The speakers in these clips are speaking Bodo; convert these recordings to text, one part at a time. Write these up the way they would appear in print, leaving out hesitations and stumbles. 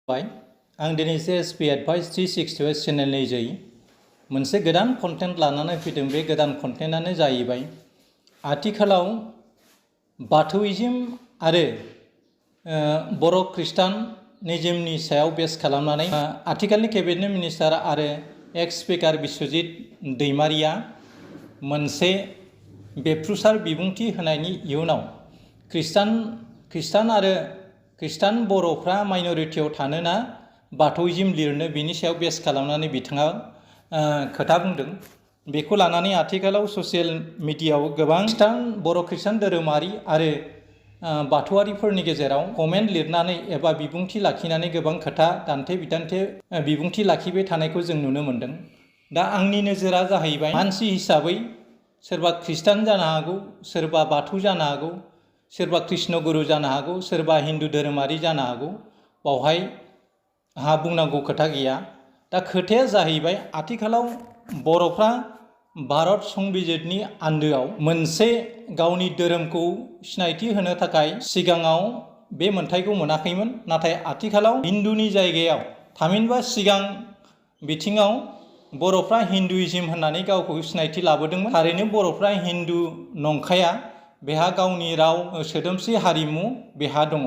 आं दिनै एसपि एडभाइस 360 चेनेलनि जै मोनसे गोदान कन्टेन्ट लानानै फैदों। बे गोदान कन्टेन्टआनो जाहैबाय आथिखालाव बाथौइज्म आरो बर' खृष्टानिज्मनि सायाव बेस खालामनानै आथिखालनि केबिनेट मिनिस्टार आरो एक्स स्पिकार बिश्वजित दैमारिया मोनसे बेफ्रुसार बिबुंथि होनायनि इयुनाव खृष्टान बर'फ्रा माइनरिटियाव थानो ना बाथौइज्म लिरनो बिनि सायाव बेस खालामनानै बिथाङा खोथा बुंदों। बेखौ लानानै आथिखालाव ससियेल मिडियायाव गोबां बर' खृष्टान धोरोमारि आरो बाथौआरिफोरनि गेजेराव कमेन्ट लिरनानै एबा बिबुंथि लाखिनानै गोबां खोथा दान्थे बिदान्थे बिबुंथि लाखिबाय थानायखौ जों नुनो मोन्दों। दा आंनि नोजोरा जाहैबाय मानसि हिसाबै सोरबा खृष्टान जानो हागौ, सोरबा बाथौ जानो हागौ, सोरबा कृष्ण गुरु जानो हागौ, सोरबा हिन्दु धोरोमारि जानो हागौ। बावहाय आंहा बुंनांगौ खोथा गैया। दा खोथाया जाहैबाय आथिखालाव बर'फ्रा भारत संबिजितनि आन्दोआव मोनसे गावनि धोरोमखौ सिनायथि होनो थाखाय सिगाङाव बे मोन्थायखौ मोनाखैमोन। नाथाय आथिखालाव हिन्दुनि जायगायाव थामहिनबा सिगां बिथिङाव बर'फ्रा हिन्दुइज्म होननानै गावखौ सिनायथि लाबोदोंमोन। थारैनो बर'फ्रा हिन्दु नंखाया, बेहा गावनि राव सोदोमस्रि हारिमु बेहा दङ।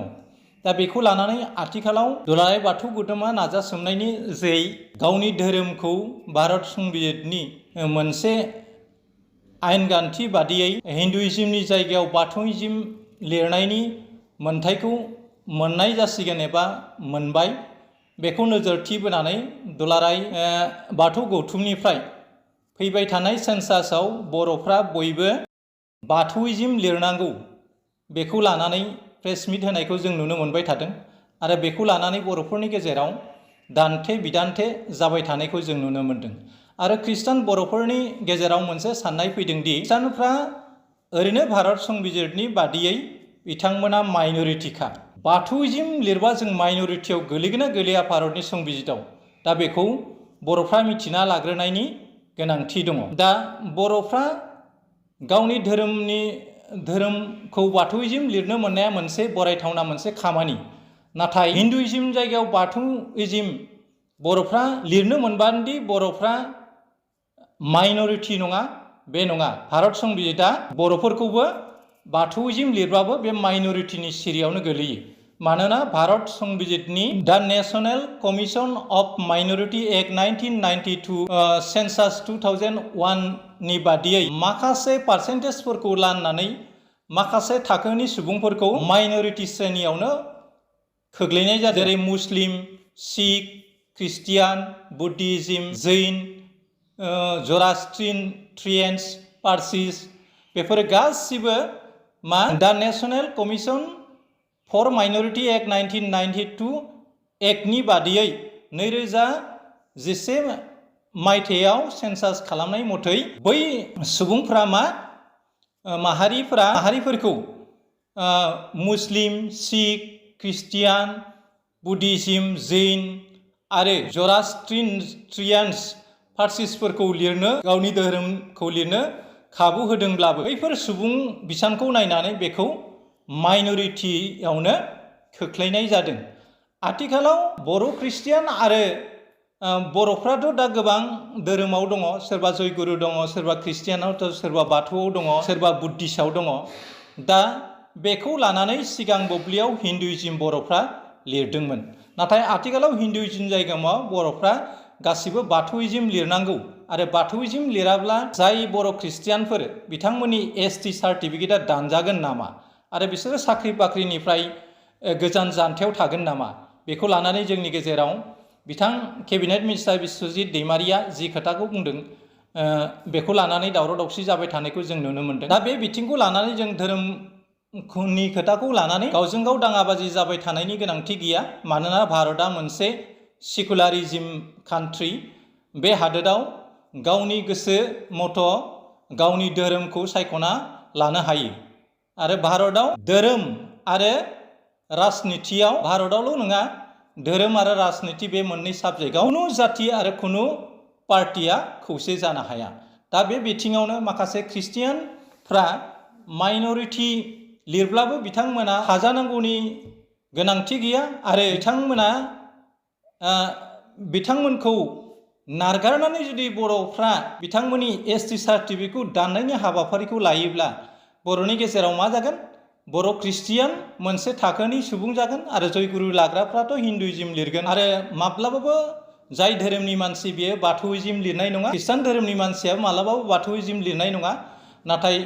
दा बेखौ लानानै आथिखालाव दुलाराय बाथौ गुदुमा नाजासोमनायनि जै गावनि धोरोमखौ भारत संबिजितनि मोनसे आयेनगान्थि बादियै हिन्दुइज्मनि जायगायाव बाथौइज्म लिरनायनि मोन्थायखौ मोननाय जासिगोन एबा मोनबाय। बेखौ नोजोरथि बोनानै दुलाराय बाथौ गौथुमनिफ्राय फैबाय थानाय सेन्सासाव बर'फ्रा बयबो बाथौइज्म लिरनांगौ, बेखौ लानानै प्रेस मिट होनायखौ जों नुनो मोनबाय थादों। आरो बेखौ लानानै बर'फोरनि गेजेराव दान्थे बिदान्थे जाबाय थानायखौ जों नुनो मोन्दों। आरो खृष्टान बर'फोरनि गेजेराव मोनसे साननाय फैदोंदि खृष्टानफ्रा ओरैनो भारत संबिजितनि बादियै बिथांमोना माइनरिटिखा, बाथौइज्म लिरबा जों माइनरिटियाव गोलैगोन ना गोलैया भारतनि संबिजिताव, दा बेखौ बर'फ्रा मिथिना लाग्रोनायनि गोनांथि दङ। दा बर'फ्रा गावनि धोरोमखौ बाथौइज्म लिरनो मोननाया मोनसे बरायथावना मोनसे खामानि। नाथाय हिन्दुइज्म जायगायाव बाथौइज्म बर'फ्रा लिरनो मोनबादि बर'फ्रा माइनरिटि नङा, बे नङा। भारत संबिजिता बर'फोरखौबो बाथौइज्म लिरबाबो बे माइनरिटिनि सिरियावनो गोलैयो। मानोना भारत संबिजितनि दा National commission of minority Act 1992 सेन्सास 2001 नि बादियै माखासे पार्सेन्टेजफोरखौ लानानै माखासे थाखोनि सुबुंफोरखौ माइनरिटि श्रेणियावनो खोख्लैनाय जादों। जेरै Muslim, Sikh, Christian, Buddhism, Jain, Zoroastrians, Parsis, बेफोर गासिबो दा National Commission for Minority Act 1992 एक्टनि बादियै 2011 मायथाइयाव सेन्सास खालामनाय मथै बै सुबुंफ्रा माहारिफोरखौ Muslim, Sikh, Christian, Buddhism, Jain आरो जरास्ट्रियान्स, पारसिसफोरखौ लिरनो, गावनि धोरोमखौ लिरनो खाबु होदोंब्लाबो बैफोर सुबुं बिसानखौ नायनानै बेखौ माइनरिटियावनो खोख्लैनाय जादों। आथिखालाव बर' खृस्टियान आरो बर'फ्राथ' दा गोबां धोरोमाव दङ। सोरबा जयगुरु दङ, सोरबा ख्रिस्टियानाव, सोरबा बाथौआव दङ, सोरबा बुद्धिस्टआव दङ। दा बेखौ लानानै सिगां बुब्लियाव हिन्दुइज्म बर'फ्रा लिरदोंमोन। नाथाय आथिखालाव हिन्दुइज्म जायगायाव बर'फ्रा गासिबो बाथौइज्म लिरनांगौ। आरो बाथौइज्म लिराब्ला जाय बर' खृस्टियानफोर बिथांमोननि ST सार्टिफिकेटआ दानजागोन नामा, आरो बिसोरो साख्रि बाख्रिनिफ्राय गोजान जानथायाव थागोन नामा, बेखौ लानानै जोंनि गेजेराव केबिनेट मिनिस्टार बिश्वजित दैमारिया जि खोथाखौ बुंदों, बेखौ लानानै दावराव दावसि जाबाय थानायखौ जों नुनो मोन्दों। दा बे बिथिंखौ लानानै जों धोरोमनि खोथाखौ लानानै गावजों गाव दाङाबाजि जाबाय थानायनि गोनांथि गैया। मानोना भारतआ मोनसे सेकुलारिज्म कान्ट्रि। बे हादोराव गावनि गोसो मथ' गावनि धोरोमखौ सायख'ना लानो हायो। आरो भारतआव धोरोम आरो राजनितियाव, भारतआवल' नङा, धोरोम आरो राजनिति बे मोननै साबजेक्टआव खुनु जाथि आरो खुनु पार्टिया खौसे जानो हाया। दा बे बिथिङावनो माखासे ख्रिस्टियानफ्रा माइनरिटि लिरब्लाबो बिथांमोना थाजानांगौनि गोनांथि गैया। आरो बिथांमोना बिथांमोनखौ नारगारनानै जुदि बर'फ्रा बिथांमोननि ST सार्टिफिकेटखौ दाननायनि हाबाफारिखौ लायोब्ला बर'नि गेजेराव मा जागोन? बर' ख्रिस्टियान मोनसे थाखोनि सुबुं जागोन आरो जयगुरु लाग्राफ्राथ' हिन्दुइज्म लिरगोन आरो माब्लाबाबो जाय धोरोमनि मानसि बियो बाथौइज्म लिरनाय नङा। ख्रिस्टान धोरोमनि मानसिया मालाबाबो बाथौइज्म लिरनाय नङा। नाथाय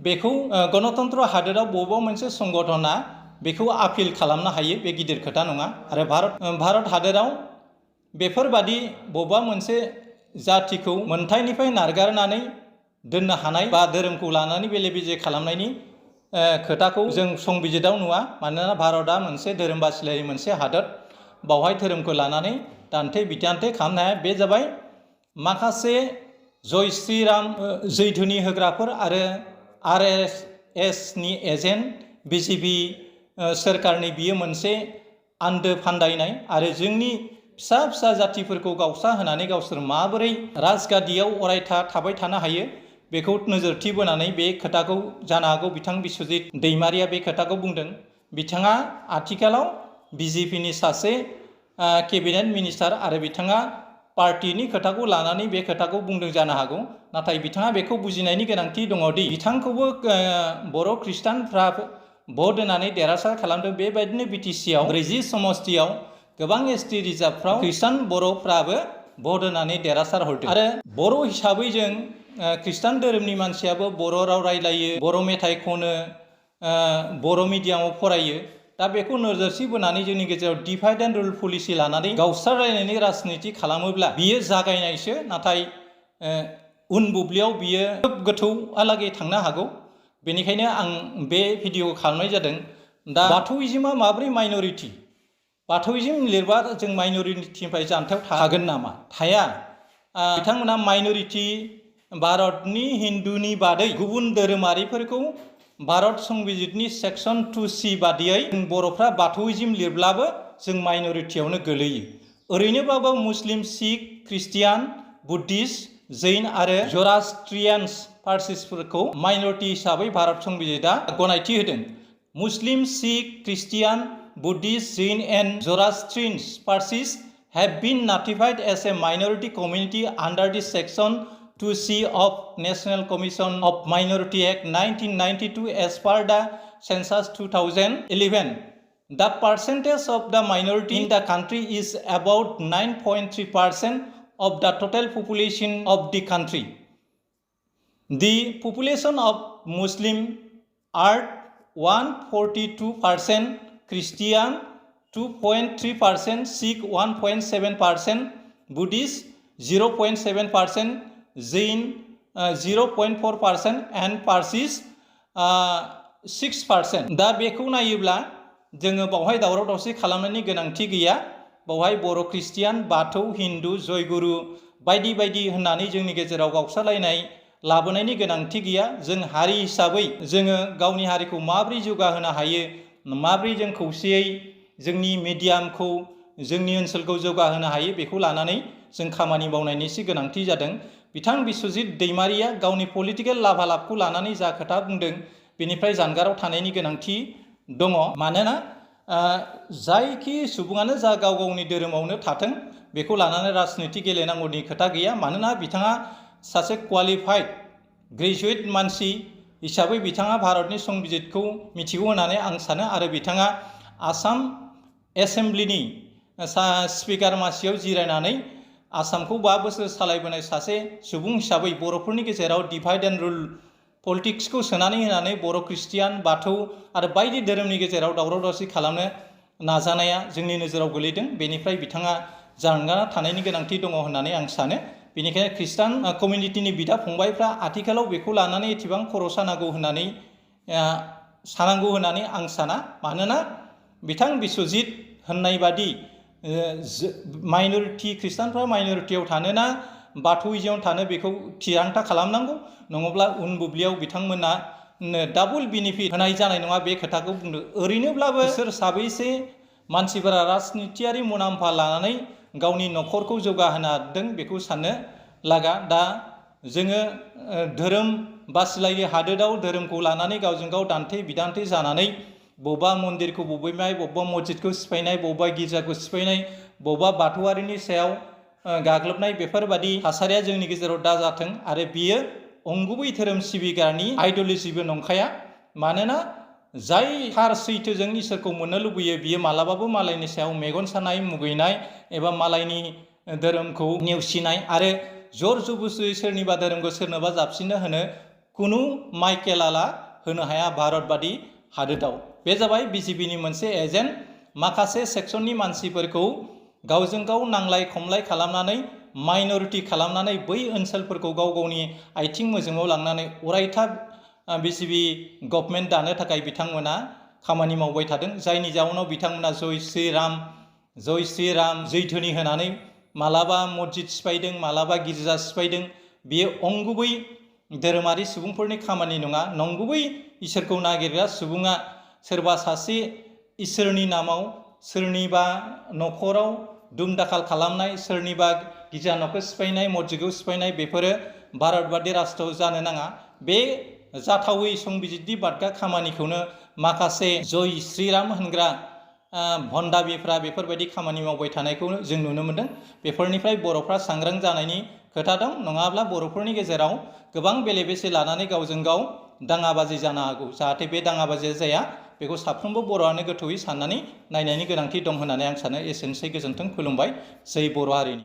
बेखौ गणतन्त्र हादोराव बबेबा मोनसे संगठना बेखौ आपिल खालामनो हायो, बे गिदिर खोथा नङा। आरो भारत हादोराव बेफोरबादि बबेबा मोनसे जातिखौ मोनथायनिफ्राय नारगारनानै दोननो हानाय बा धोरोमखौ लानानै बेले बेजे खालामनायनि खोथाखौ जों संबिजिताव नुवा। मानोना भारतआ मोनसे धोरोम बासिलायै मोनसे हादोर, बावहाय धोरोमखौ लानानै दान्थे बिदान्थे खालामनो हाया। बे जाबाय माखासे जय श्रीराम जैधुनि होग्राफोर आरो RSSनि एजेन्ट, BJP सोरखारनि बियो मोनसे आन्दो फान्दायनाय आरो जोंनि फिसा फिसा जातिफोरखौ गावस्रा होनानै गावसोर माबोरै राजगादियाव अरायथा थाबाय थानो हायो बेखौ नोजोरथि बोनानै बे खोथाखौ जानो हागौ बिथां बिश्वजित दैमारिया बे खोथाखौ बुंदों। बिथाङा आथिखालाव BJPनि सासे केबिनेट मिनिस्टार आरो बिथाङा पार्टिनि खोथाखौ लानानै बे खोथाखौ बुंदों जानो हागौ। नाथाय बिथाङा बेखौ बुजिनायनि गोनांथि दङदि बिथांखौबो बर' ख्रिस्टानफ्रा भट होनानै देरहासार खालामदों। बेबायदिनो BTCआव 40 समस्तियाव गोबां ST रिजार्भफ्राव ख्रिस्टान बर'फ्राबो भट होनानै देरहासार हरदों। आरो बर' हिसाबै जों ख्रिस्टान धोरोमनि मानसियाबो बर' राव रायलायो, बर' मेथाइ खनो, बर' मिडियामाव फरायो। दा बेखौ नोजोरथि बोनानै जोंनि गेजेराव डिभाइड एन्ड रुल पलिसि लानानै गावस्रालायनायनि राजनिति खालामोब्ला बियो जागायनायसो, नाथाय उन बुब्लियाव बियो खोब गोथौहालागै थांनो हागौ। बेनिखायनो आं बे भिडिअ खालामनाय जादों। दा बाथौइज्मआ माब्रै माइन'रिटि? बाथौइज्म लिरबा जों माइन'रिटिनिफ्राय जानथायाव थागोन नामा? थाया। बिथांमोना माइन'रिटि भारतनि हिन्दुनि बादै गुबुन धोरोमारिफोरखौ भारत संबिजितनि सेक्सन 2C बादियै बर'फ्रा बाथौइज्म लिरब्लाबो जों माइन'रिटियावनो गोलैयो। ओरैनोबाबो Muslim, Sikh, Christian, Buddhist, Jain आरो जरास्ट्रियान्स पार्सिसफोरखौ माइन'रिटि हिसाबै भारत संबिजितआ गनायथि होदों। Muslim, Sikh, Christian, Buddhist, Jain and Zoroastrians Parsis have been notified as a minority community under the section 2C of National Commission of Minority Act 1992 as per the census 2011. The percentage of the minority in the country is about 9.3% of the total population of the country. The population of Muslim are 142%, Christian 2.3%, Sikh 1.7%, Buddhist 0.7%, Jain 0.4% and Parsis 6%. दा बेखौ नायोब्ला जोङो बावहाय दावराव दावसि खालामनायनि गोनांथि गैया। बावहाय बर' ख्रिस्टियान, बाथौ, हिन्दु, जयगुरु बायदि बायदि होननानै जोंनि गेजेराव गावस्रालायनाय लाबोनायनि गोनांथि गैया। जों हारि हिसाबै जोङो गावनि हारिखौ माबोरै जौगाहोनो हायो, माबोरै जों खौसेयै जोंनि मिडियामखौ, जोंनि ओनसोलखौ जौगाहोनो हायो, बेखौ लानानै जों खामानि मावनायनिसो गोनांथि जादों। बिथां बिश्वजित दैमारिया गावनि पलिटिकेल लाभालाभखौ लानानै जा खोथा बुंदों बेनिफ्राय जानगाराव थानायनि गोनांथि दङ। मानोना जायखि सुबुङानो जा गाव गावनि धोरोमावनो थाथों, बेखौ लानानै राजनिति गेलेनांगौनि खोथा गैया। मानोना बिथाङा सासे क्वालिफाइड ग्रेजुवेट मानसि हिसाबै बिथाङा भारतनि संबिजितखौ मिथिगौ होननानै आं सानो। आरो बिथाङा आसाम एसेम्ब्लिनि स्पिकार मासियाव जिरायनानै आसामखौ 5 बोसोर सालायबोनाय सासे सुबुं हिसाबै बर'फोरनि गेजेराव डिभाइड एन्ड रुल पलिटिक्सखौ सोनानै होनानै बर' ख्रिस्टियान, बाथौ आरो बायदि धोरोमनि गेजेराव दावराव दावसि खालामनो नाजानाया जोंनि नोजोराव गोलैदों। बेनिफ्राय बिथाङा जानगारना थानायनि गोनांथि दङ होननानै आं सानो। बेनिखायनो ख्रिस्टान कमिउनिटिनि बिदा फंबायफ्रा आथिखालाव बेखौ लानानै एसेबां खर' सानांगौ होननानै आं साना। मानोना बिथां बिश्वजित होननाय बादि माइन'रिटि ख्रिस्टानफ्रा माइन'रिटियाव थानो ना बाथौइज्मआव थानो बेखौ थिरांथा खालामनांगौ। नङाब्ला उन बुब्लियाव बिथांमोना डाबल बेनिफिट होनाय जानाय नङा, बे खोथाखौ बुंदों। ओरैनोब्लाबो सोर साबैसे मानसिफोरा राजनितियारि मुलाम्फा लानानै गावनि न'खरखौ जौगाहोनो हादों बेखौ साननो लागा। दा जोङो धोरोम बासिलायै हादोराव धोरोमखौ लानानै गावजों गाव दान्थे बिदान्थे जानानै बबेबा मन्दिरखौ बबेबाय, बबेबा मस्जिदखौ सिफायनाय, बबेबा गिर्जाखौ सिफायनाय, बबेबा बाथौआरिनि सायाव गाग्लोबनाय, बेफोरबादि थासारिया जोंनि गेजेराव दाजाथों। आरो बियो अंगुबै धोरोम सिबिग्रानि आइडिय'लजिबो नंखाया। मानोना जाय थार सैथोजों इसोरखौ मोननो लुबैयो बियो मालाबाबो मालायनि सायाव मेगन सानाय, मुगैनाय एबा मालायनि धोरोमखौ नेवसिनाय आरो जर जबस्थुयै सोरनिबा धोरोमखौ सोरनोबा जाबसिननो होनो कुनु माइकेलाला होनो हाया भारतबादि हादोराव। बे जाबाय बिजेपिनि मोनसे एजेन्ट। माखासे सेक्सननि मानसिफोरखौ गावजों गाव नांलाय खमलाय खालामनानै माइनरिटि खालामनानै बै ओनसोलफोरखौ गाव गावनि आथिं मोजोङाव लांनानै अरायथा बिजेपि गभर्नमेन्ट दानो थाखाय बिथांमोना खामानि मावबाय थादों। जायनि जाउनाव बिथांमोना जय श्रीराम जैधोनि होनानै मालाबा मस्जिद सिफायदों, मालाबा गिर्जा सिफायदों। बेयो अंगुबै धोरोमारि सुबुंफोरनि खामानि नङा। नंगुबै इसोरखौ नागिरग्रा सुबुङा सोरबा सासे इसोरनि नामाव सोरनिबा न'खराव दुम दाखाल खालामनाय, सोरनिबा गिर्जा न'खौ सिफायनाय, मस्जिदखौ सिफायनाय, बेफोरो भारतबादि राष्ट्रआव जानो नाङा। बे जाथावै संबिजिरनि बादगा खामानिखौनो माखासे जय श्रीराम होनग्रा भण्डामिफ्रा बेफोरबायदि खामानि मावबाय थानायखौ जों नुनो मोनदों। बेफोरनिफ्राय बर'फ्रा सांग्रां जानायनि खोथा दं। नङाब्ला बर'फोरनि गेजेराव गोबां बेले बेसे लानानै गावजों गाव दाङाबाजि जानो हागौ। जाहाथे बे दाङाबाजिया जाया बेखौ साफ्रोमबो बर'आनो गोथौयै साननानै नायनायनि गोनांथि दं होननानै आं सानो। एसेनोसै, गोजोन्थों, खुलुमबाय। जै बर' हारिनि।